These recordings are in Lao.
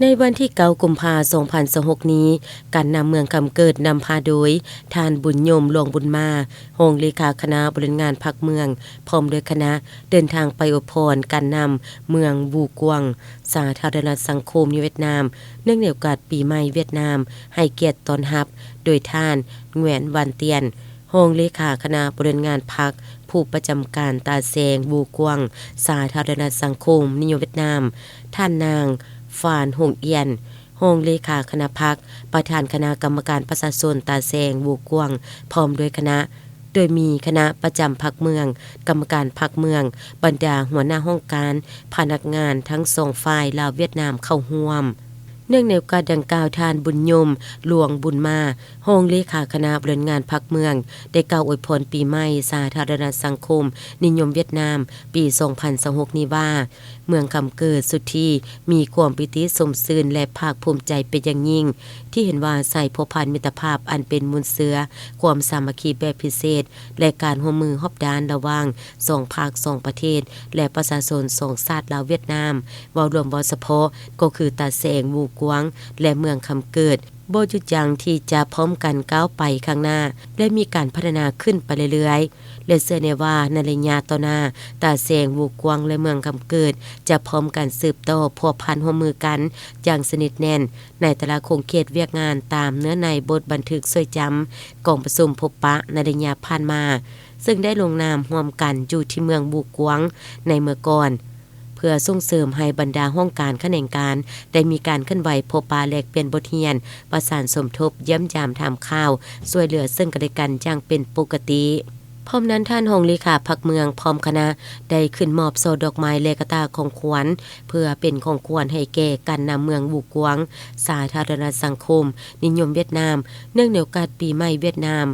ໃນວັນທີເກົ້າ ກຸມພາ ສອງພັນຊາວຫົກນີ້, ການນຳເມືອງຄຳເກີດນຳພາໂດຍ ທ່ານ ບຸນຍົມ ຫຼວງບຸນມາ, ຮອງເລຂາຄະນະບໍລິຫານງານພັກເມືອງ, ພ້ອມດ້ວຍຄະນະ ເດີນທາງໄປອວຍພອນການນຳເມືອງວູກວາງ, ສາທາລະນະລັດສັງຄົມນິຍົມຫວຽດນາມ, ເນື່ອງໃນໂອກາດປີໃໝ່ຫວຽດນາມ, ໃຫ້ກຽດຕ້ອນຮັບໂດຍທ່ານ ແງວນ ວັນຕຽນ, ຮອງເລຂາຄະນະບໍລິຫານງານພັກ, ຜູ້ປະຈຳການຕາແຊງວູກວາງ, ສາທາລະນະລັດສັງຄົມນິຍົມຫວຽດນາມ, ທ່ານນາງ ຟານ ຫົງອຽນ, ຮອງເລຂາຄະນະພັກ, ປະທານຄະນະກຳມະການປະຊາຊົນຕາແຊງວູກວາງ, ພ້ອມດ້ວຍຄະນະ, ໂດຍມີຄະນະປະຈຳພັກເມືອງ, ກຳມະການພັກເມືອງ, ບັນດາຫົວໜ້າຫ້ອງການ, ພະນັກງານທັງສອງຝ່າຍລາວ-ຫວຽດນາມເຂົ້າຮ່ວມ. ເນື່ອງໃນໂອກາດດັ່ງກ່າວ, ທ່ານ ບຸນຍົມ ຫຼວງບຸນມາ, ຮອງເລຂາຄະນະບໍລິຫານງານພັກເມືອງ ໄດ້ກ່າວອວຍພອນປີໃໝ່ສາທາລະນະລັດສັງຄົມນິຍົມຫວຽດນາມ ປີສອງພັນຊາວຫົກນີ້ວ່າ, ເມືອງຄຳເກີດສຸດທີ່ມີຄວາມປີຕິຊົມຊື່ນ ແລະ ພາກພູມໃຈເປັນຢ່າງຍິ່ງ ທີ່ເຫັນວ່າໃສ່ພົວພັນມິດຕະພາບອັນເປັນມູນເຊື້ອຄວາມສາມັກຄີແບບພິເສດ ແລະ ການຮ່ວມມືຮອບດ້ານລະຫວ່າງສອງພັກ, ສອງປະເທດ ແລະ ປະຊາຊົນສອງຊາດລາວ-ຫວຽດນາມ, ເວົ້າລວມເວົ້າສະເພາະກໍຄືຕາແຊງວູກວາງ ແລະ ເມືອງຄຳເກີດ ບໍ່ຢຸດຢັ້ງທີ່ຈະພ້ອມກັນກ້າວໄປຂ້າງໜ້າ ແລະ ມີການພັດທະນາຂຶ້ນໄປເລື້ອຍໆ ແລະ ເຊື່ອແນ່ວ່າໃນໄລຍະຕໍ່ໜ້າ, ຕາແຊງວູກວາງ ແລະ ເມືອງຄຳເກີດ ຈະພ້ອມກັນສືບຕໍ່ພົວພັນຮ່ວມມືກັນຢ່າງສະໜິດແໜ້ນ ໃນແຕ່ລະຂົງເຂດວຽກງານຕາມເນື້ອໃນບົດບັນທຶກຊ່ວຍຈຳກອງປະຊຸມພົບປະໃນໄລຍະຜ່ານມາ, ເຊິ່ງໄດ້ລົງນາມຮ່ວມກັນຢູ່ທີ່ເມືອງວູກວາງໃນເມື່ອກ່ອນ. ເພື່ອສົ່ງເສີມໃຫ້ບັນດາຫ້ອງການຂະແໜງການໄດ້ມີການເຄື່ອນໄຫວພົບປະແລກປ່ຽນບົດຮຽນ, ປະສານສົມທົບ, ຢ້ຽມຢາມຖາມຂ່າວ, ຊ່ວຍເຫຼືອເຊິ່ງກັນແລະກັນຢ່າງເປັນປົກກະຕິ. ພ້ອມນັ້ນ, ທ່ານຮອງເລຂາພັກເມືອງພ້ອມຄະນະໄດ້ຂຶ້ນມອບຊ່ອດອກໄມ້ ແລະ ກະຕ່າຂອງຂວັນ ເພື່ອເປັນຂອງຂວັນໃຫ້ແກ່ການນຳເມືອງວູກວາງ ສາທາລະນະລັດສັງຄົມນິຍົມຫວຽດນາມ ເນື່ອງໃນໂອກາດປີໃໝ່ຫວຽດນາມ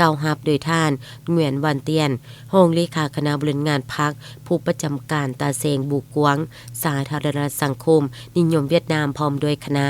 ກ່າວຮັບໂດຍທ່ານ ງວຽນ ວັນຕຽນ, ຮອງເລຂາຄະນະບໍລິຫານງານພັກ, ຜູ້ປະຈຳການຕາແຊງວູກວາງ ສາທາລະນະລັດສັງຄົມນິຍົມຫວຽດນາມ ພ້ອມດ້ວຍຄະນະ.